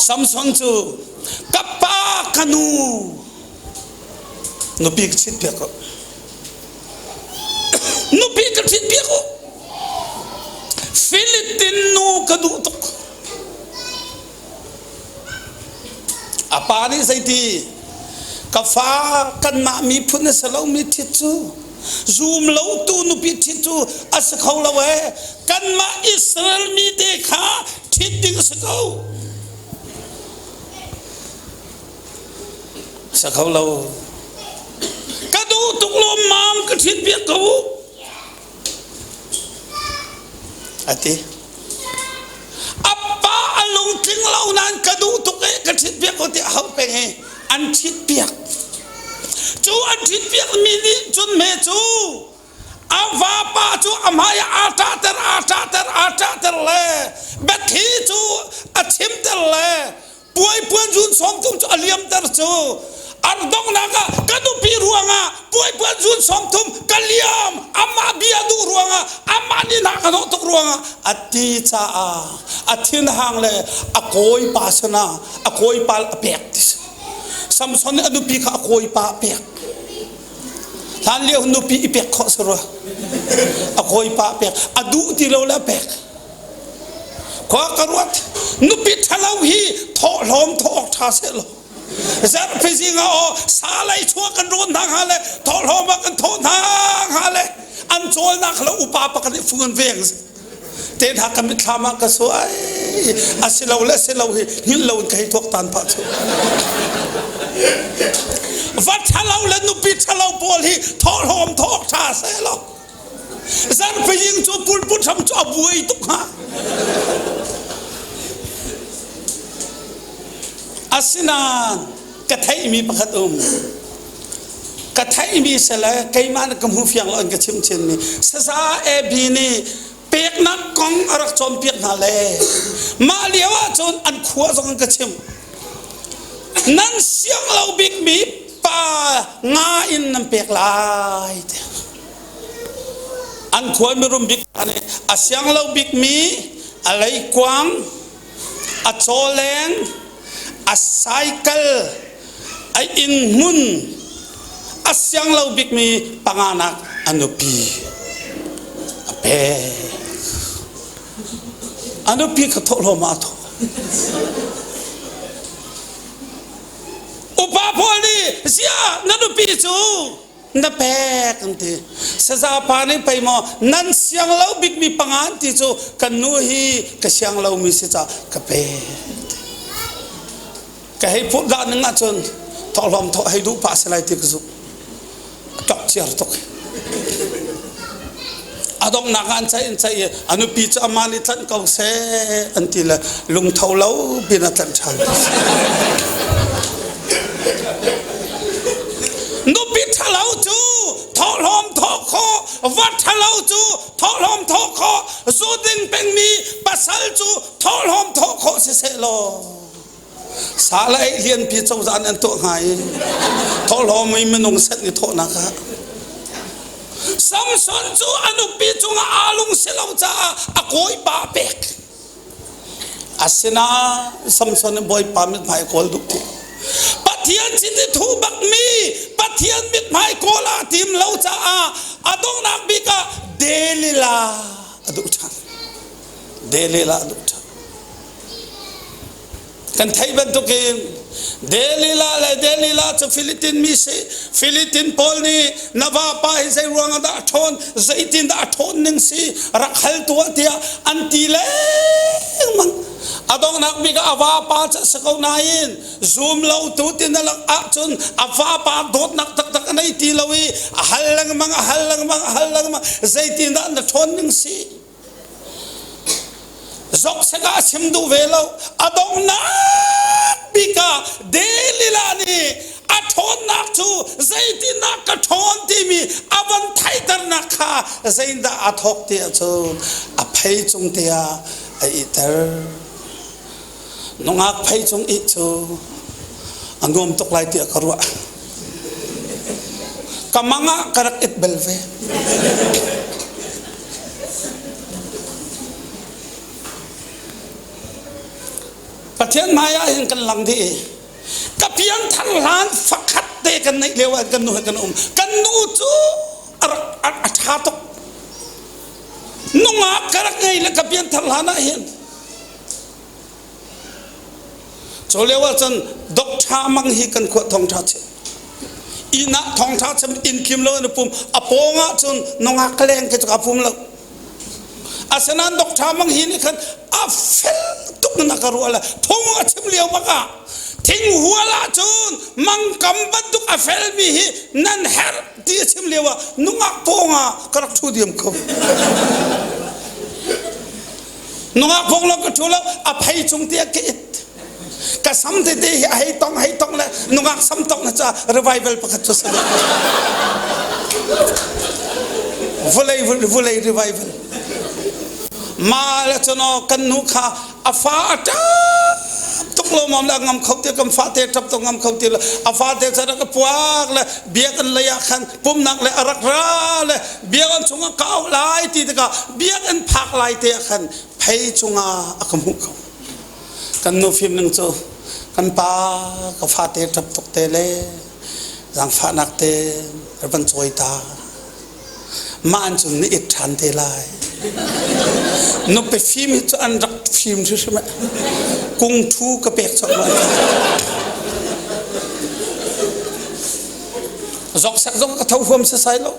Samson cu ka pa ka nu nupi ka chit piak ko. Nupi ka ṭhit piak u. Philippine nu ka duh tuk. A pa nih zeiti ka fa kanmah miphun a si lomi ṭhit cu zum lotu nupi ṭhit cu a si kho lo ee kanmah Israel mi te kha ṭhit ding a si ko. Si kho lo. Ka duh tuk lawmmam ka ṭhit piak ko. A ti. A pa a lungtling lo nain ka duh tuk i ka ṭhit piak ko ti a hau peng i an ṭhit piak. Cu an ṭhit piak mi nih cun me cu a vapa cu a hmai ah aa ṭahter aa ṭahter aa ṭahter le biathli cu a chimter le puai puan zun 30 cu a liamter cu ardonghnak ah ka nupi ruangah puai puan zun 30 ka liam amah bia duh ruangah amah nih hna ka dawh tuk ruangah a ti caah a thinhang le a kawipa sinah a kawipa a pek ti Samson nih a nupi kha a kawipa a pek hlan lio nupi i pek khawh si rua a kawipa a pek a duh ti lo le a pek Khua ka ruat nupi ṭhalo hi thawhlawm thawh awk ṭha seh law zarhpi zing ah aw sa lei chuah kan rawn hna hnga le thawhlawm ah kan thawh hna hnga le an cawlnak lo upa pakhat nih fung an veng te hna ka mitthlam ah ka suai a si lo le si lo hi hngilh lo in ka hei tuak tan pah cu va ṭhalo le nupi ṭhalo pawl hi thawhlawm thawh awk ṭha seh law Zarhpiying cu pulput hram cu a buai tuk hnga. Asinain ka theihmi pakhat um. Ka theihmi sele keimah nih ka hmu fiang lo in ka chim chinmi saza AB nih peknak kong a rak cawnpiak hna le mah lio ahcun an khua zong an ka chim. Nan siang lo bikmi pa nga in nan pek lai. An khua mirum bik nih a siang lo bikmi a leikuang, a cawleng, a cycle, a innhmun, a siang lo bikmi panganak a nupi a pek. A nupi kha thawhlawm ah a thawh. Upa pawl nih ziah na nupi cu na pek an ti saza pa nih pei maw nan siang lo bikmi panga an ti cu kan nu hi ka siang lomi si ca ka pek ka hei phurh dah ning ahcun thawhlawm thawh hei duh pah si lai ti ka zumh tok ciar tuk a donghnak ah an ceih an ceih i a nupi cu amah nih tlanh ko seh an ti le lungtho lo bin a tlanh ṭhan nupi ṭhalo cu thawhlawm thawh khawh va ṭhalo cu thawhlawm thawh khawh zu ding pengmi pasal cu thawhlawm thawh khawh siseh law sa le ei lianpi cozah nih an tuah hnga i thawhlawm i minung set nih thawhnak ah Samson cu a nupi cungah aa lung si lo caah a kawipa a pek asinain Samson nih Bawipa mithmai kawl duh ti Pathian sin i thu bakmi Pathian mithmai kawl aa tim lo caah a donghnak bik ah Delilah a duh ṭhan Delilah a duh ṭhan Kan theih bantukin Delilah le Delilah cu Philitin mi si. Philitin pawl nih na vapa hi zei ruangah dah a ṭhawn, zeitindah a ṭhawn ning si, rak hal tuah tiah an ti lengmang. A donghnak bik ah a vapa cu a si ko nain zum lo tu ti na lak ahcun a vapa dawtnak taktak a nei ti lo i a hal lengmang, a hal lengmang, a hal lengmang, zeitindah na ṭhawn ning si. Zohsek ah a chim duh ve lo. A donghnak bik ah Delilah nih a ṭhawnnak cu zeitindah ka ṭhawn timi a van theihternak kha zeitindah aa thawk ti ahcun a phei cung te ah a ihter. Nungak phei cung ih cu a nuam tuk lai tiah ka ruah. Ka mang ah ka rak it bel ve. Pathian. Pathian hmai ah hin kan lang dih i ka piangthar hlan fakhat te kan neih lio ah kan nu he kan um. Kan nu cu a rak a ṭha tuk. Nungak ka rak ngei le ka pianthar hlan ah hin Cu lio ah cun Doctor Mang hi kan khua thawngṭha chim. Inn ah thawngṭha chim inn tlim lo in a pum. A pawng ah cun nungak ka leng khi cu ka pum lo. Asinain Doctor Mang hi nih khan a fel tuk in a ka ruah le phung a chim lio bak ah thinghual ah cun mangkam bantuk a felmi hi nan herh ti a chim lio ah nungak pawng ah ka rak ṭhu diam ko. Nungak phung lo ka ṭhu lo a phei cung tiah ka it. Ka sam tete hi a hei tong hei tong le nungak sam tong na ca revival pakhat cu sa vulei vulei revival. Ma le cuno kan nu kha a fa a ṭap tuk lo mom le ngam kho ti kan fa te ṭap tuk ngam kho ti lo a fa te ca rak puak le biakinn lei ah khan pumnak le a rak ra le biakinn chungah ka auh lai ti tikah biakinn phak lai te ah khan phei cungah a ka hmuh ko. Kan nu fim ning cu kan pa ka fate ṭap tuk te le zaangfahnak te van cawi ta. Mah an cun na it ṭhan te lai. Nupi fim hi cu an rak fim hrimhrim. Kung thu ka pek cawk lai. Zoksak zong ka tho huam sasai lo.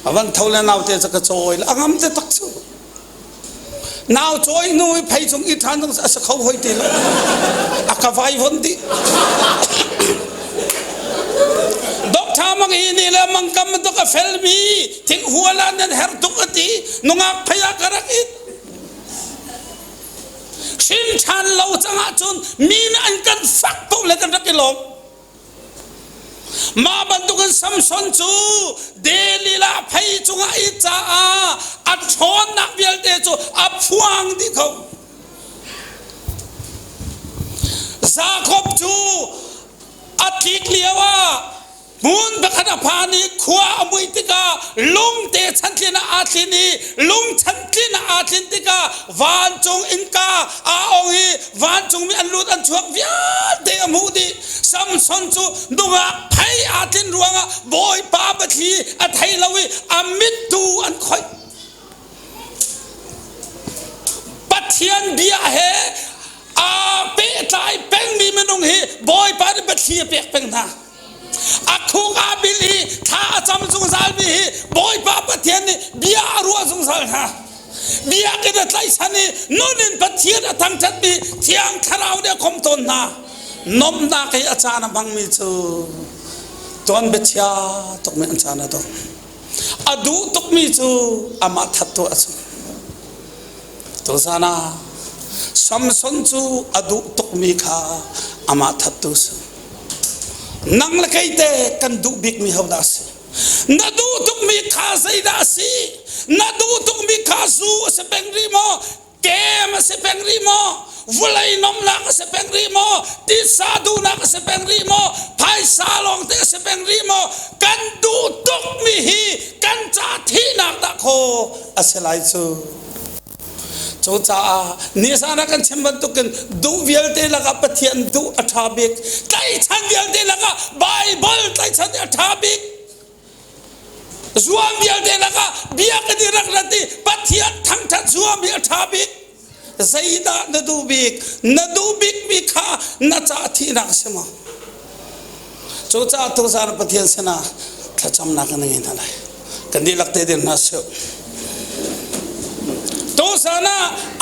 A van tho le naute cu ka cawi le a ngam te tak cu. Nau cawi hnu i phei cung i ṭhan zong a si kho hoi ti lo. A ka vai von dih. Doctor mang hi nih le mangkam bantuk a felmi thing hual ah nan herh tuk a ti. Nungak phei ah ka rak it. Hrin ṭhan lo cang ahcun mi nih an kan fak paoh le kan rak i lawm. Mah bantukin Samson cu Delilah phei cungah i caah a ṭhawnnak vialte cu a phuang dih ko. Jakob cu a tlik lioah hmun pakhat a phan i khua a mui tikah lungte chantlin ah aa thlin i lung chantlin ah aa thlin tikah vancung innka aa ong i vancungmi an lut an chuak vialte a hmuh dih. Samson cu nungak phei aa tlin ruangah Bawipa biathli a thei lo i a mit tu an khoih. Pathian bia he aa pehtlai pengmi minung hi Bawipa nih biathli a pek peng hna. A khuk aa bil i thla a cam zungzalmi hi Bawipa Pathian nih bia a ruah zungzal hna. Biakinn a tlaihchan i nun in Pathian a thangṭhatmi Thiang Thlarau nih a khom tawn hna. Nomnak i a caan a hmangmi cu tuan biachia tukmi an caan a dong. A duh tukmi cu amah that tuah a si. Tuzan ah Samson cu a duh tukmi kha amah thattu si. Nang le kei te kan duh bikmi hodah a si? Na duh tukmi kha zeidah a si? Na duh tukmi kha zu a si peng rih maw? Kem a si peng rih maw? Vulei nomnak a si peng rih maw? Titsa duhnak a si peng rih maw? Phaisa lawngte a si peng rih maw? Kan duh tukmi hi kan ca thihnak dah khaw a si lai cu. Cucaah nizan ah kan chim bantukin duh vialte lakah Pathian duh a ṭha bik. Tlaihchan vialte lakah Baibal tlaihchan hi a ṭha bik. Zuam vialte lakah biakinn i rak rat i Pathian thangṭhat zuam hi a ṭha bik. Zeidah na duh bik? Na duh bikmi kha na ca thihnak a si maw? Cucaah tuzaan Pathian sinah thlacamnak kan ngei hna lai. Kan dihlak te dir hna sih. Tuzaan ah.